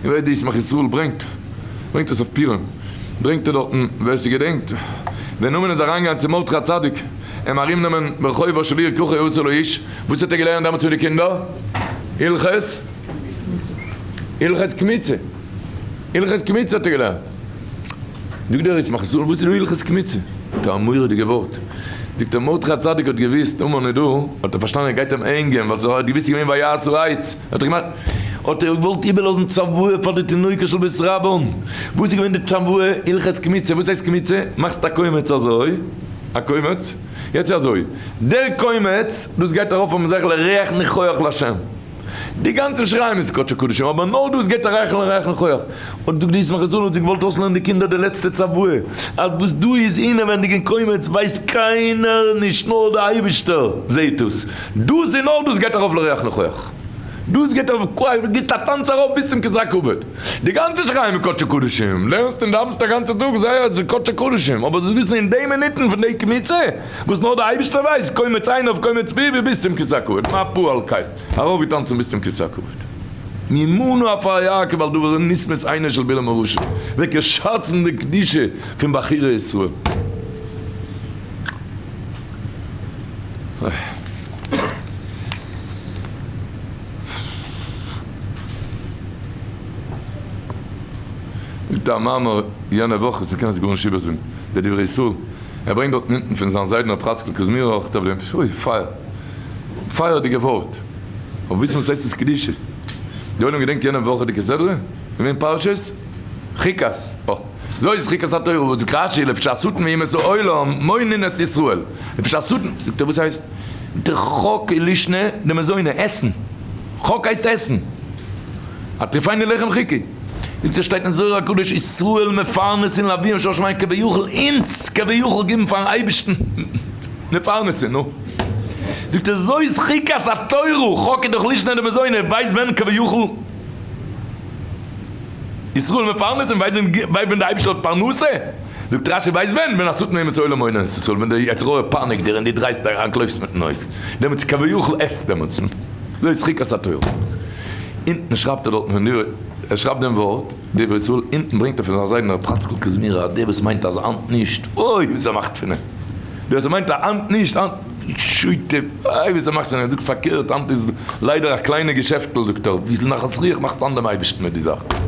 און ווער די ישמח ישראל ברענגט, ברענגט עס אויף פורים, ברענגט ער דארטן, ווער ס'געדענקט, ווען המן איז אריינגעגאנגען צו מרדכי הצדיק, אים ארומנעמען ברחובה של עיר ככה יעשה לאיש, וואס האט ער געלערנט דעמאלטס מיט די קינדער? הלכות? הלכות קמיצה. הלכות קמיצה האט ער געלערנט. זאגט דער ישמח ישראל, וואס איז דא הלכות קמיצה? האט ער א מורא'דיגע ווארט. זאגט ער, מרדכי הצדיק האט געוואוסט המן איז דא, האט ער פארשטאנען ער גייט אים הענגען, ווייל ער האט געוואוסט ס'איז געווען ויעשו עץ, האט ער געמיינט, האט ער געוואלט איבערלאזן צוואה פאר די תינוקות של בית רבן. וואס איז געווען די צוואה? הלכות קמיצה. וואס הייסט קמיצה? מאכסט א קומץ אזוי, א קומץ, יעצט איז אזוי, דער קומץ, דאס גייט ארויף אויפן זכר לריח ניחוח לה'. די גאנצע שריים איז קדשי קדשים, אבער נאר דאס גייט ארייך לריח ניחוח. און זאגט די ישמח ישראל האט זיך געוואלט אויסלערנען די קינדער די לעצטע צוואה, אז וואס דא איז אינעווענדיג אין קומץ ווייסט קיינער נישט נאר די אייבישטער זעהט דאס, דאס און נאר דאס גייט ארויף לריח ניחוח. דאס גייט ארויף, דו גיבסט א טאנץ ארויף ביז צום כסא הכבוד. די גאנצע שריים איז קדשי קדשים, לערנסט און דאווענסט א גאנצע טאג, זייער עס איז קדשי קדשים, אבער זאלסט וויסן אין די מינוטן פון די קמיצה, וואס נאר די אייבערשטער ווייסט, קומץ עיניו קומץ פיו ביז צום כסא הכבוד, מה פעל קל, ארויפגעטאנצן ביז צום כסא הכבוד. ממנו עפר יעקב על דבר זה נסמס עינו של בלעם הרשע, וועקעשאצן די קדושה פון בחירי ישראל. זאגט א מאמר יענע וואך וואס מ'קען עס גארנישט איבערזאגן, דער דברי ישראל, ער ברענגט דארטן אונטן פון זיין זיידן רב חאצקל קוזמירער אויך אויף דעם, אוי פייער, פייערדיגע ווארט, אבער וויסן וואס הייסט עס קדושה, די עולם געדענקט יענע וואכעדיגע סדרה? געווען פרשת חוקת, אה, זאת חוקת התורה וואס זאגט רשי לפי שהשטן ואומות העולם מונין את ישראל, לפי שהשטן, זאגט ער וואס הייסט? די חק איז לישנא דמזונא, עסן, חק הייסט עסן. הטריפני לחם חוקי. זאגט ער שטייט אין זוהר הקדוש ישראל מפרנסין לאביהם שבשמים כביכול אונז כביכול גיבן פארן אייבערשטן מפרנסין נו. זאגט ער זאת חוקת התורה חוק איז דאך לישנא דמזונא ווייסט ווען כביכול ישראל מפרנסין ווייסט ווען די אייבערשטער האט פרנסה? זאגט רשי ווייסט ווען? ווען השטן ואומות העולם מונין את ישראל ווען די יצר הרע פייניגט דיר און דו דרייסט אריין קלויפסט מיטן אויג דעמאלטס כביכול עסט דעמאלטס זאת חוקת התורה. אונטן שרייבט ער דארטן פון דברי, ער שרייבט דעם ווארט דברי ישראל, אונטן ברענגט ער פון זיין זיידן רב חאצקל קוזמירער אז דער וואס מיינט אז היינט נישט, אוי וואס ער מאכט פון אים, דער וואס מיינט אז היינט נישט, היינט שוטה, אוי וואס ער מאכט פון אים, ער זאגט פארקערט, היינט איז ליידער א קליינע געשעפטל זאגט ער, וויפיל נחת רוח מאכסטו אן דעם אייבערשטן מיט די זאכן.